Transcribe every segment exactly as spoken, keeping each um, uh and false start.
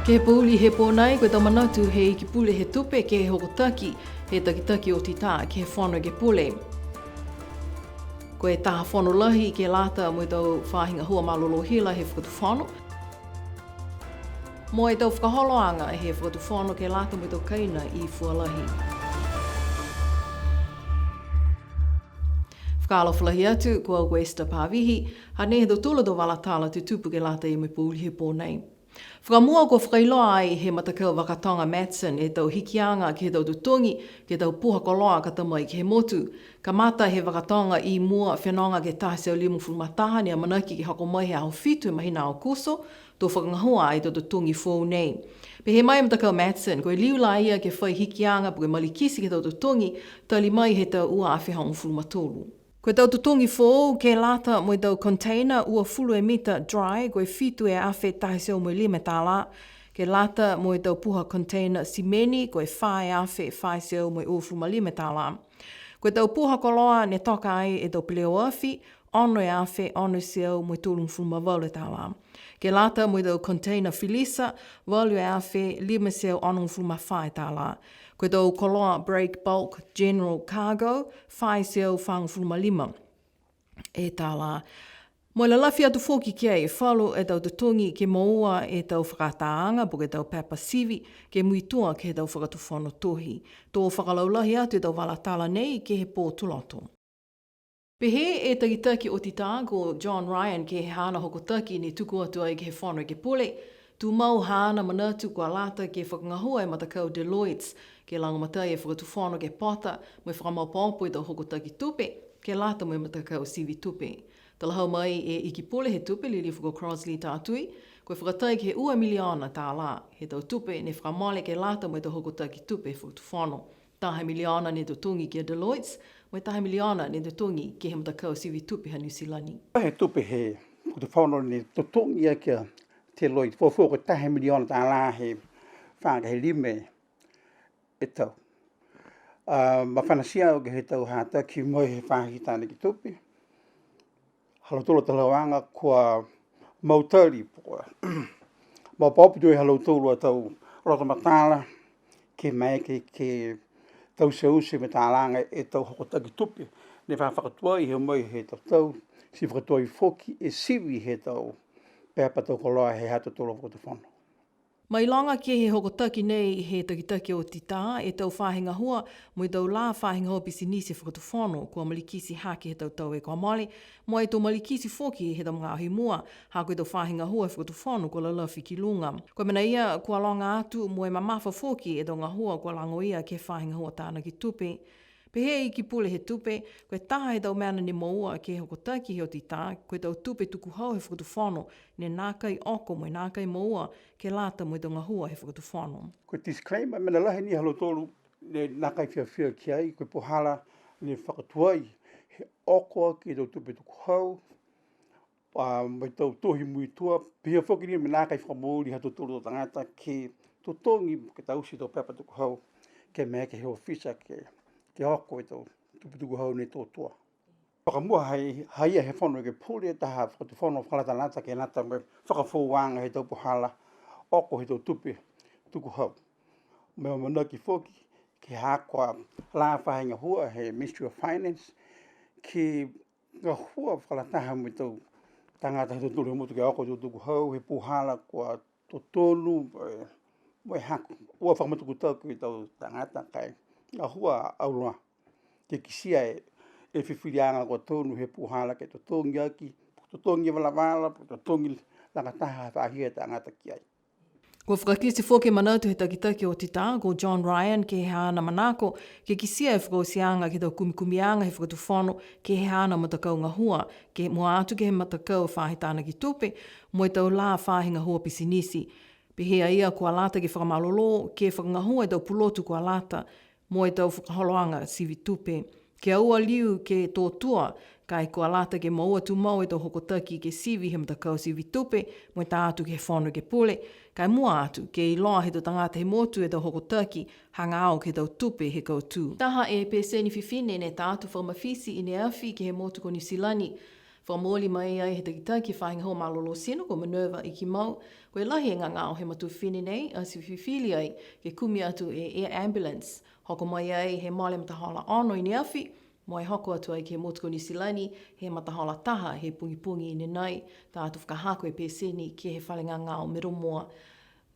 He pouli he pō nei, ko e tau manatu he Iki Pule he Tupe ke he hokotaki he takitaki otitā ke he Fono Ekepule. Ko e taha fono lahi ke lata mo e tau faahi gahua malolō hila he Fakatufono. Mo e tau fakaholoaga he Fakatufono ke lata mo e tau kaina i Fualahi. Fakaalofa lahi atu, ko au ko Esther Pavihi, hanei e tau tolu tau vala tala tutupu ke lata mo e pouli he pō nei. Fakamua kua fakailoa ai he matakau vakatoga Matson e tau hikiaga ke he tau totogi ke he tau puha koloa ka ta mai ke he motu. Kamata he vakatoga i mua fenoga ke taha e teau limagofulu ma taha ne amanaki ke hoko mai he aho fitu he mahina Aokuso, to fakagahua ai e tau totogi foou nei. Pehē mai e matakau Matson, ko e liu la ia ke fai hikiaga po ke malikiti ke he tau totogi, tali mai he tau ua afe hogofulu ma tolu. Ko e tau totogi foou ke lata mo e tau container uafulu e mita dry, ko e fitu e afe taha e teau mo e lima tālā. Ke lata mo e tau puha container simeni, ko e fā e afe fā e teau mo e uafulu ma lima tālā. Ko e tau puha koloa ne toka ai e tau peleoafi, ono e afe ono e teau mo e tolugofulu ma valu e tālā. Ke lata mo e tau container filisa, valu e afe lima e teau onogofulu ma fā e tālā. Ko e tau koloa break bulk general cargo, fā e teau fāgofulu ma lima e tālā. Mo e lalafi atu foki ki ai, falu e tau totogi ke moua e tau fakaatāaga po ke tau pepa sivi ke muitua ke he tau fakatufono tohi. To fakalaulahi atu e tau vala tala nei ke he pō Tuloto. Pehē e takitaki otitā ko John Ryan ke he haana hokotaki ne tuku atu ai ke he Fono Ekepule, tumau haana manatu kua lata ke fakagahua e matakau Deloitte ke lagomatai e Fakatufono ke pota mo e fakamaopoopo e tau hokotaki tupe ke lata mo e matakau sivi tupe. Talahau mai e Iki Pule he Tupe, Lilifu ko Crossley Tatui, ko e fakatai ke he ua miliona tālā he tau tupe ne fakamole ke lata mo e tau hokotaki tupe he Fakatufono. Taha miliona ne totogi ki a Deloitte, mo e taha miliona ne totogi ke he matakau sivi tupe ha Niu Silani. He tupe he Fakatufono ne totogi aki a Deloitte, fuafua ko e taha miliona tālā he fā ke he lima e tau. A, mafanatia au ke he tau hataki mai he faahi tānaki tupe. Ha lautolu a talahauaga kua mautali po ke maopoopo tuai ha lautolu a tau loto matala ke maeke ke, ke tauteute mo e talaga e tau hokotaki tupe ne fa fakatuai he mai he tau tau, ti fakatuai foki e sivi he tau pepa tau koloa he ha tautolu a fakatufono. Mailoga ke he hokotaki nei he takitaki otitā e tau faahi gahua mo e tau lā faahi gahua pisinisi fakatufono kua malikiti hake he tau tau kua mole, mo e to malikiti foki he tau magaaho i mua, ha ko e tau faahi gahua fakatufono kua lalafi ki luga. Ko e mena ia kua loga atu mo e mamafa foki e tau gahua kua lago ia ke he faahi gahua tānaki tupe. Pehē e Iki Pule he Tupe, ko e taha he tau mena ne moua ke he hokotaki he otitā, ko e tau tupe tukuhau he fakatufono ne nākai oko mo e nākai moua ke lata mo e tau gahua he fakatufono. Ko e disclaimer, mena lahi ni ha lautolu ne nākai fiafia ki ai, ko e puhala ne fakatuai he oko aki e tau tupe tukuhau, a, mo e tau tohi muitua, pihia foki ni mo e nākai fakamooli ha tautolu a tagata ke totogi ke taute e tau pepa tukuhau ke maeke he ofisa ke, ke oko e tau tupe tukuhau ne tō tua. Fakamua ha i, ha ia he Fono Ekepule taha fakatufono fakalatalata ke lata mo e fakafoouaga he tau puhala oko he tau tupe tukuhau. Mo e amanaki foki ke he haaku a lā faahi gahua he Ministry of Finance, ke gahua fakalataha mo e tau tagata he tautolu he motu ke oko e tau tukuhau, he puhala kua totonu, e, mo e haaku, ua fakamatakutaku e tau tagata ka e gahua auloa ke kitia e, e fifiliaga kua tonu he puhala ke totogi aki, totogi e valavala, totogi lagataha ha fahia e tagata ki ai. Kua fakakite foki e manatu he takitaki otitā ko John Ryan ke he haana manako ke kitia e fakaotiaga ke he tau kumikumiaga he fakatufono ke he haana matakau gahua, ke mua atu ke he matakau faahi tānaki tupe, mo e tau lā faahi gahua pisinisi. Pehē a ia kua lata ke fakamalolō, ke fakagahua e tau pulotu kua lata, mo e tau fakaholoaga sivi tupe. Ke aua liu ke tō tua, ka e kua lata ke moua tumau e tau hokotaki ke sivi he matakau sivi tupe, mo e tā atu ke he Fono Ekepule, ka e mua atu, ke iloa he tau tagata he motu e tau hokotaki, hagaao ke he tau tupe he kautū. Taha e peseni fifine ne tā atu fakamafiti i ne afi ke he motu ko Niu Silani. Fakamooli mai ai he takitaki faahi gahua malolō tino ko Minerva Ikimau, ko e lahi e gagao he matua fifine nei, ati fifili ai ke kumi atu e air ambulance. Hoko mai ai he mole matahola ono i ne afi, mo e hoko atu ai ke he motu ko Niu Silani he matahola taha he pogipogi i ne nai, ta atu fakahako e peseni ke he fale gagao Middlemore.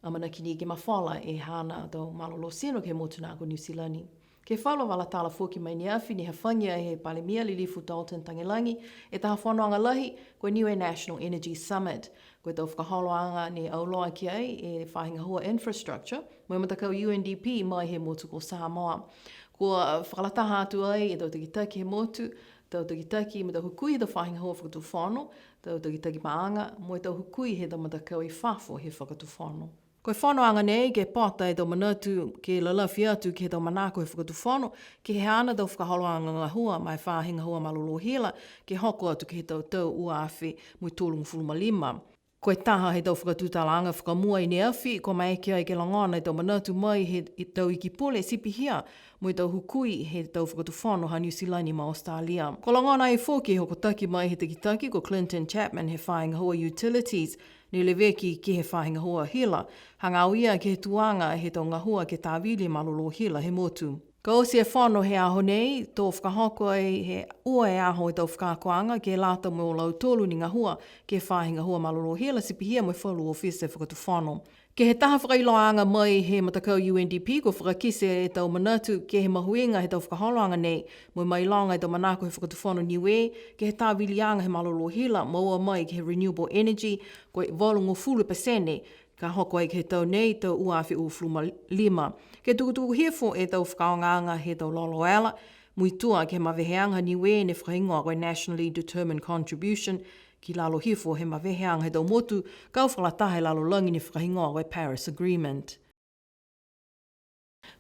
Amanaki ni ke mafola e haana tau malolō tino ke he motu na ko Niu Silani. Ke he falu vala tala foki mai ne afi, ne hafagi ai he Palemia Lilifu Dalton Tagelagi e taha fonoaga lahi, ko e Niue National Energy Summit. Ko e tau fakaholoaga ne auloa ki ai e faahi gahua infrastructure, mo e matakau U N D P mai he motu ko Samoa. Kua fakalataha atu ai e tau takitaki he motu, tau takitaki mo e tau hukui he tau faahi gahua fakatufono, tau takitaki maaga, mo e tau hukui he tau matakau i fafo he fakatufono. Ko e fonoaga nei ke pota e tau manatu ke lalafi atu ke he tau manako he fakatufono, ke he haana tau fakaholoaga gahua ma e faahi gahua malolō hila, ke hoko atu ke he tau tau ua afe mo e tolugofulu ma lima. Ko e taha he tau fakatutalaaga fakamua i ne afi, kua maeke ai ke logona e tau manatu mai he tau iki pule ti pihia mo e tau hukui he tau fakatufono ha Niu Silani ma Australia. Kua logona ai foki e hokotaki mai he takitaki ko Clinton Chapman he faahi gahua Utilities, ne leveki ke he faahi gahua hila, hagaao ia ke he tuaga he tau gahua ke tavili e malolō hila he motu. Ka oti e fono he aho nei, to fakahoko ai he ua e aho e tau fakaakoaga ke lata mo lautolu ne gahua ke he faahi gahua malolō hila ti pihia mo e falu ofisa he fakatufono. Ke he taha fakailoaaga mai he matakau U N D P, kua fakakite e tau manatu ke he mahuiga he tau fakaholoaga nei, mo e mailoga e tau manako he fakatufono Niue ke he taviliaga he malolō hila, moua mai ke he renewable energy, ko e valugofulu pasene, ka hoko ai ke he tau nei, tau ua afe uafulu ma lima. Ke tukutuku hifo e tau fakaaogaaga he tau lolo ela, muitua ke he maveheaga Niue ne fakahigoa ko e Nationally Determined Contribution, ki lalo hifo he maveheaga he tau motu kau fakalataha he lalolagi ne fakahigoa ko e Paris Agreement.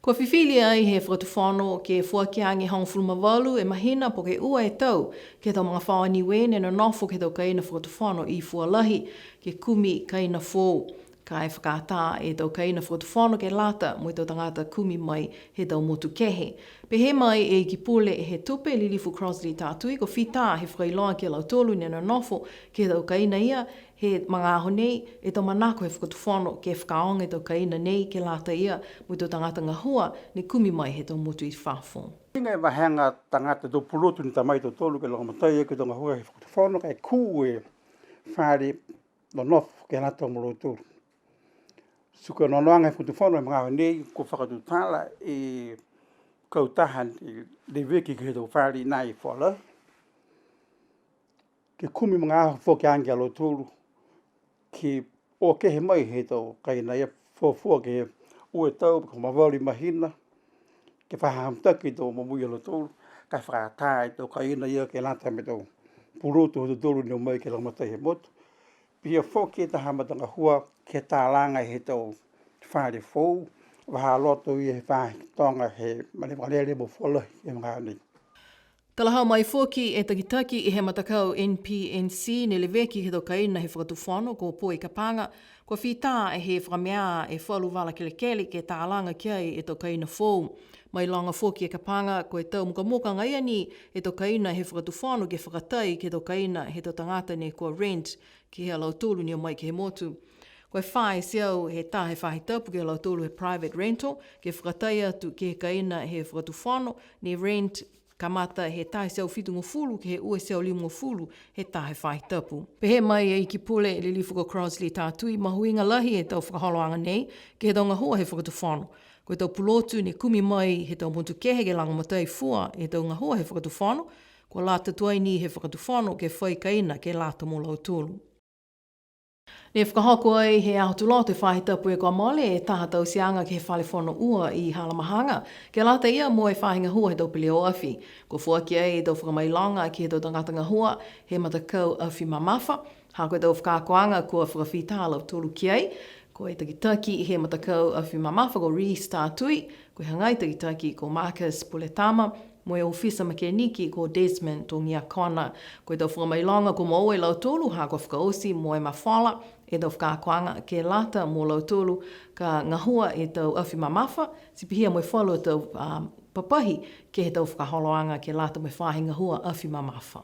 Kua fifili ai he fakatufono ke foaki age hogofulu ma valu e mahina po ke ua e tau ke he tau magafaoa Niue ne nonofo ke he tau kaina fakatufono i Fualahi, ke kumi kaina foou. Ka e fakaatā e tau kaina fakatufono ke lata mo e tau tagata kumi mai he tau motu kehe. Pehē mai e Iki Pule he Tupe, Lilifu Crossley Tatui, kua fita he fakailoa ki a lautolu ne nonofo ke he tau kaina ia he magaaho nei, e tau manako he fakatufono ke fakaaoga e tau kaina nei ke lata ia mo e tau tagata gahua ne kumi mai he tau motu i fafo. Tiga e vahega tagata tau pulotu ne ta mai a tautolu ke lagomatai ke he tau gahua he fakatufono, ka e kū e fale nonofo ke lata mo lautolu. Ti ko e onoonoaga he fakatufono he magaaho nei, kua fakatutala e kautaha ne leveki ke he tau fale nai i Fualahi ke kumi magaaho foki age a lautolu ke o kehe mai he tau kaina ia, fuafua ke ua e tau po ke hogofulu ma valu e mahina, ke fakahaga mitaki e tau momoui ha lautolu, ka e fakaatā e tau kaina ia ke lata mo e tau pulotu ha tautolu ne o mai ke lagomatai he motu. Pihia foki e taha matagahua ke talaga he tau fale foou, vahā loto ia he faahi toga he Malē Vakalele mo Fualahi he magaaho nei. Talahau mai foki e takitaki he matakau N P N C ne leveki ke he tau kaina he fakatufono ko Poi Kapaga, kua fita he fakameā e falu vala kelekele ke talaga ki ai e tau kaina foou. Mailoga foki e Kapaga, ko e tau mukamuka agaia ni e tau kaina he fakatufono ke fakatai ke he tau kaina he tau tagata ne kua rent ke he ha lautolu ne o mai ke he motu. Ko e fā e teau he taha e faahi tapu ke he ha lautolu he private rental, ke fakatai atu ke he kaina he fakatufono ne rent, kamata he taha e teau fitugofulu ke he ua e teau limagofulu he taha e faahi tapu. Pehē mai e Iki Pule Lilifu ko Crossley Tatui, mahuiga lahi e tau fakaholoaga nei ke he tau gahua he fakatufono. Ko e tau pulotu ne kumi mai he tau motu kehe ke lagomatai fua e tau gahua he fakatufono, kua lata tuai ni he fakatufono ke fai kaina ke lata mo lautolu. Ne fakahoko ai he Aho Tuloto he faahi tapu kua mole e taha tauteaga ke he Fale Fono Ua i Halamahaga, ke lata ia mo e faahi gahua he tau peleoafi. Kua foaki ai e tau fakamailoga ke he tau tagata gahua he matakau afi mamafa, ha ko e tau fakaakoaga kua fakafita a lautolu ki ai, ko e takitaki he matakau afi mamafa ko Reece Tatui, ko e hagai takitaki ko Marcus Puletama, mo e ofisa mekeniki ko Desmond Togiakona. Ko e tau fakamailoga kua moua e lautolu ha kua fakaoti mo e mafola e tau fakaakoaga ke lata mo lautolu ka gahua e tau afi mamafa, ti pihia mo e falu tau, a, papahi ke he tau fakaholoaga ke lata mo e faahi gahua afi mamafa.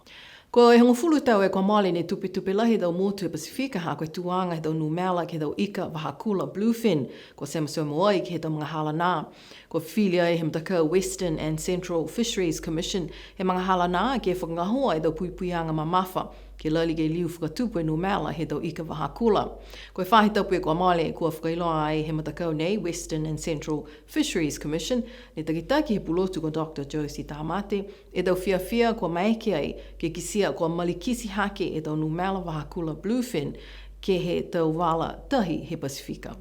Ko e hogofulu tau e kua mole ne tupetupe lahi e tau motu he Pasifika ha ko e tuaga he tau numela ke he tau ika vahakula bluefin, kua semasomo ai ke he tau magahala nā. Kua fifili ai he matakau Western and Central Fisheries Commission he magahala nā ke fakagahua e tau puipuiaga mamafa, ke lali ke liu fakatupu e numela he tau ika vahakula. Ko e faahi tapu e kua mole kua fakailoa ai he matakau nei, Western and Central Fisheries Commission, ne takitaki he pulotu ko Doctor Josie Tamate, e tau fiafia kua maeke ai ke kitia kua malikiti hake e tau numela vahakula bluefin ke he tau vala tahi he Pasifika.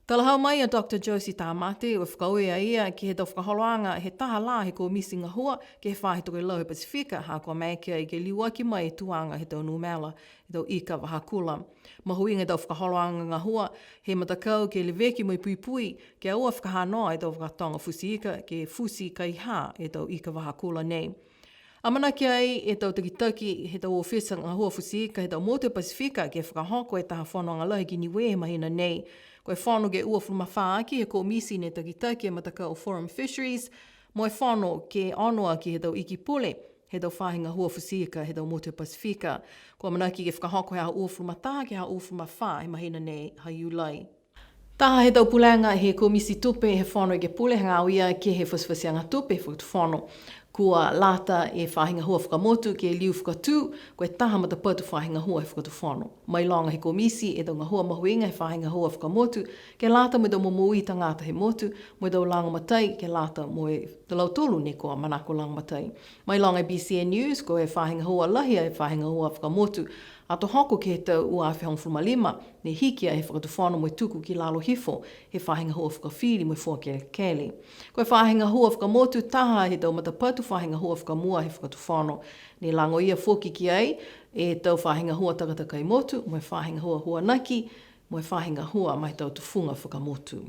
Talahau mai a Doctor Josie Tamate, ua fakaaue a ia ke he tau fakaholoaga he taha lā he komiti gahua ke he faahi tokelau he Pasifika, ha kua maeke ai ke liuaki mai e tuaga he tau numela he tau ika vahakula. Mahuiga e tau fakaholoaga gahua he matakau ke leveki mo e puipui, ke aua fakahanoa e tau fakatoga futi ika, ke futi kaihā e tau ika vahakula nei. Amanaki ai e tau takitaki he tau ofisa gahua futi ika he tau motu he Pasifika ke fakahoko e taha fonoaga lahi ki Niue he mahina nei. Ko e fono ke uafulu ma fā aki he komiti ne takitaki e matakau Forum Fisheries, mo e fono ke ono aki he tau iki pule he tau faahi gahua futi ika he tau motu he Pasifika. Kua amanaki ke fakahoko he aho uafulu ma taha ke he aho uafulu ma fā he mahina nei ha Iulai. Taha he tau pulega he komiti tupe he Fono Ekepule hagaao ia ke he fatifatiaga tupe he fakatufono. Kua lata e faahi gahua fakamotu ke liu fakatū, ko e taha matapatu faahi gahua he fakatufono. Mailoga he komiti e tau gahua mahuiga he faahi gahua fakamotu, ke lata mo e tau momoui tagata he motu, mo e tau lagomatai, ke lata mo e tau lautolu ne kua manako lagomatai. Mailoga e B C N News, ko e faahi gahua lahi a e faahi gahua fakamotu, ato hoko ke he tau ua afe hogofulu ma lima, ne hiki ai he fakatufono mo e tuku ki lalo hifo he faahi gahua fakafili mo e fua kelekele. Ko e faahi gahua fakamotu taha he tau matapatu faahi gahua fakamua he fakatufono. Ne lago ia foki ki ai e tau faahi gahua takatakai motu, mo e faahi gahua huanaki, mo e faahi gahua ma e tau tufuga fakamotu.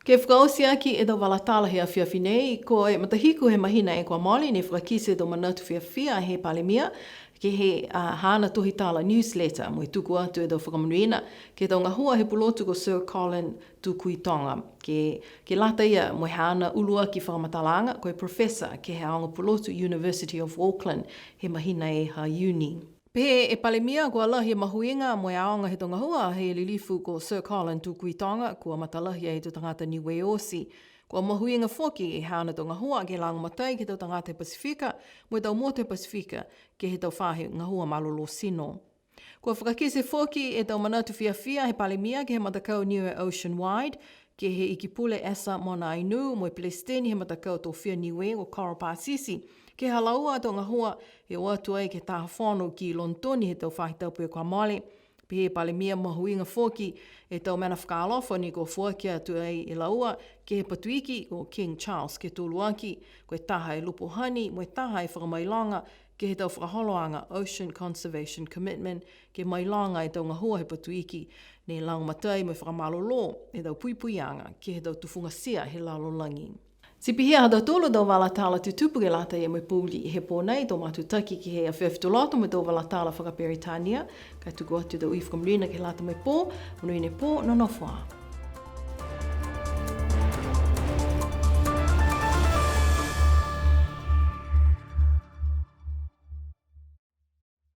Ke fakaoti aki e tau vala tala he afiafi nei, ko e matahiku he mahina e kua mole ne fakakite e tau manatu fiafia he Palemia, ke he, a, haana tohi tala newsletter, mo e tuku atu e tau fakamonuina ke he tau gahua he pulotu ko Sir Colin Tukuitoga. Ke, ke lata ia mo e haana uluaki fakamatalaaga, ko e professor ke he aoga pulotu University of Auckland, he mahina e ha Iuni. Pehē e Palemia kua lahi e mahuiga mo e aoga he tau gahua he lilifu ko Sir Colin Tukuitoga, kua matalahi ai e tau tagata Niue oti. Kua mahuiga foki e haana tau gahua ke lagomatai ke he tau tagata he Pasifika, mo e tau motu he Pasifika, ke he tau faahi gahua malolō tino. Kua fakakite foki e tau manatu fiafia he Palemia ke he matakau Niue Ocean Wide, ke he Ikipule Esa Mona Ainuu, mo e Pelesiteni he matakau Tofia Niue ko Coral Pasisi, ke he ha laua a tau gahua he o atu ai ke he taha fono ki Lonitoni he tau faahi tapu kua mole. Pehē e Palemia mahuiga foki e tau mena fakaalofa ne kua foaki atu ai e laua ke he Patuiki ko King Charles ke toluaki, ko e taha e lupo hani, mo e taha e fakamailoga ke he tau fakaholoaga Ocean Conservation Commitment, ke mailoga e tau gahua he Patuiki ne lagomatai mo e fakamalolō e tau puipuiaga ke he tau tufugatia he lalolagi. Ti pihia ha tautolu tau vala tala tutupu ke lata ia mo e pouli he pō nei, to matutaki ke he afiafi Tuloto mo e tau vala tala fakaperitania, ka e tuku atu e tau ui fakamonuina ke lata mo e pō, monuina e pō, nonofo ā.